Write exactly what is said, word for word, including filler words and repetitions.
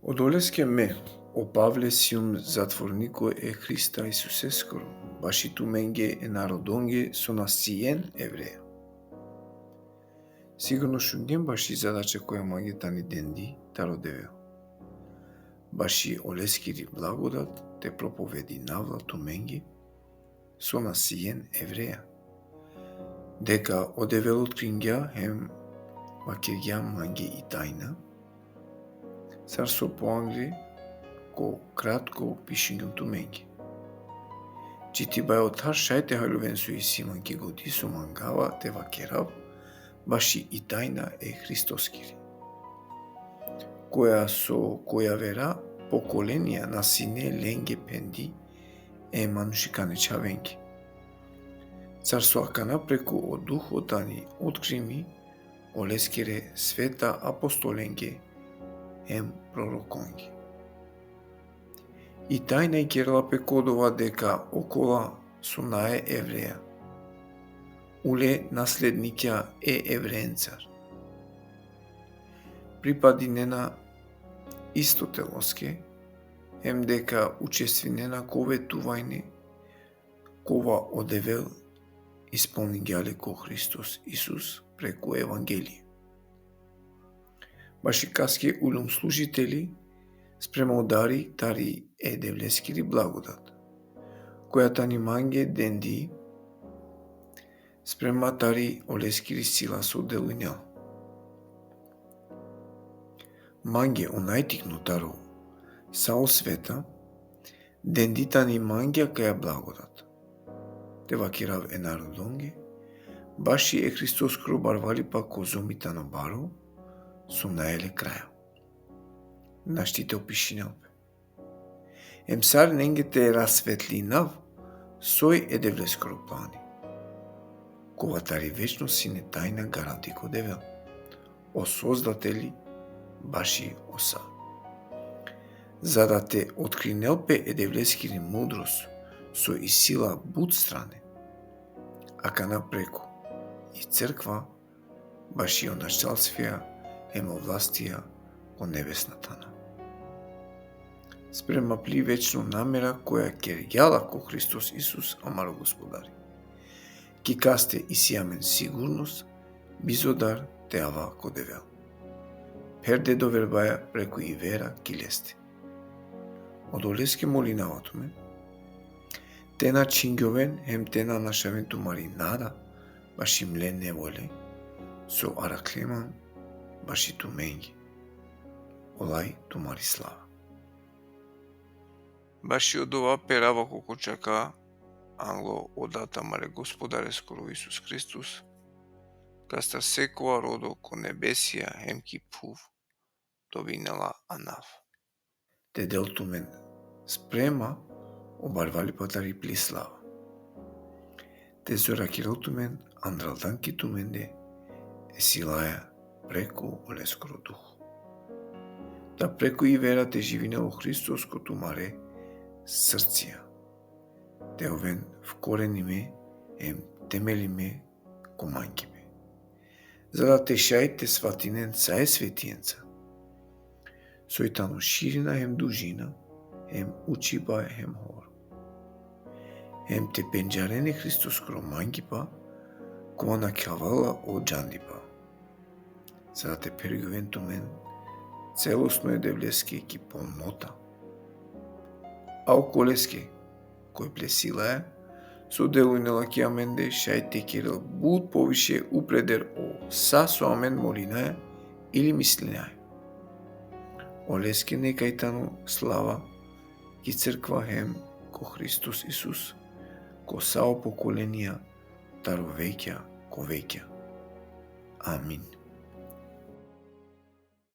Odoleske me, o Pavle, sium zatvorniko e Hrista Isuseskoro, baši tumenge e narodonge so na sien Evreja. Sigurno šungjen baši zadača koja mange tani dendi taro Devel. Baši oleskiri blagodat te propovedinav la tumenge, so na sien Evreja. Deka o Devel otkringja hem vakergja mange i tajna, sar so poangre ko kratko pišingjum tumenge. Čitibaja otar šaj te haljoven so isi man ki godi so mangava te vakerav baši i tajna e Hristoskiri, koja so ko javera pokolenija na sine lenge phendi e manušikane čhavenge. Sar so akana preku o Duho tani otkrimi oleskere sveta apostolenge hem prorokonge. I tajna ikerela pe ko dova deka okola so nae Evreja ule naslednikja e Evrencar. Pripadinena isto teloske, hem deka učestvinena ko vetuvanje, kova o Devel ispolningja le ko Hristos Isus preku evangelie. Baši kaske uljum služiteli sprema o dari tari e Devleskiri blagodat, koja tani mange dendi sprema tari oleskiri sila so delujnela. Mange, o najtikno taro sa o sveta, dendi tani mange akaja blagodat, te vakerav e narodonge baši e Hristoskoro barvalipa, kozom i tano baro, so nae le kraja. Našti te opišinel pe. Em sarinenge te rasvetlinav soj e Devleskoro plani, kova tari večno sine tajna garanti ko Devel, o Sozdateli baši o sa. Za da te otkrinel pe e Devleskiri mudrost, so isi la but strane, akana preku i crkva baši o načalstvija hem o vlastija ko nebesna thana. Sprema pli večno namera koja kergja la ko Hristos Isus, amaro Gospodari, ki kaste isi amen sigurnost, bizo dar te ava ko Devel. Perde doverbaja preku i vera ki leste. Odoleske molinava tumen, te na čhingjoven hem te na našaven tumari nada baši mle nevole, so arakhle man baši tumenge. Olaj tumari slava. Baši odova perava ko kočaka anglo o Dat amare Gospodareskoro Isus Hristos, kastar sekova rodo ko nebesija hem ki phuv dobinela anav. Te del tumen sprema o barvalipa tari pli slava. Te zorakirel tumen andraldan ki tumende e silaja preku oleskoro Duh. Da preku i vera te živinel o Hristos ko tumare srcija. Te oven vkorenime em temelime ko mangipe. Za da te šaj te svatinen sa e svetienca, soj tano širina hem dužina, hem učiba hem hor. Hem te pendžaren e Hristoskoro mangipa, kova nakhavela o džandipa. Za da te phergjoven tumen celosno e Devleske ki polnota. A okoleske, koj ple silaja so delujnela ki amende, šaj te kerel but poviše upreder o sa so amen molinaja ili mislinaja. Oleske neka i tano slava ki crkva hem ko Hristos Isus, ko sa o pokolenija, taro vekja ko vekja. Amin.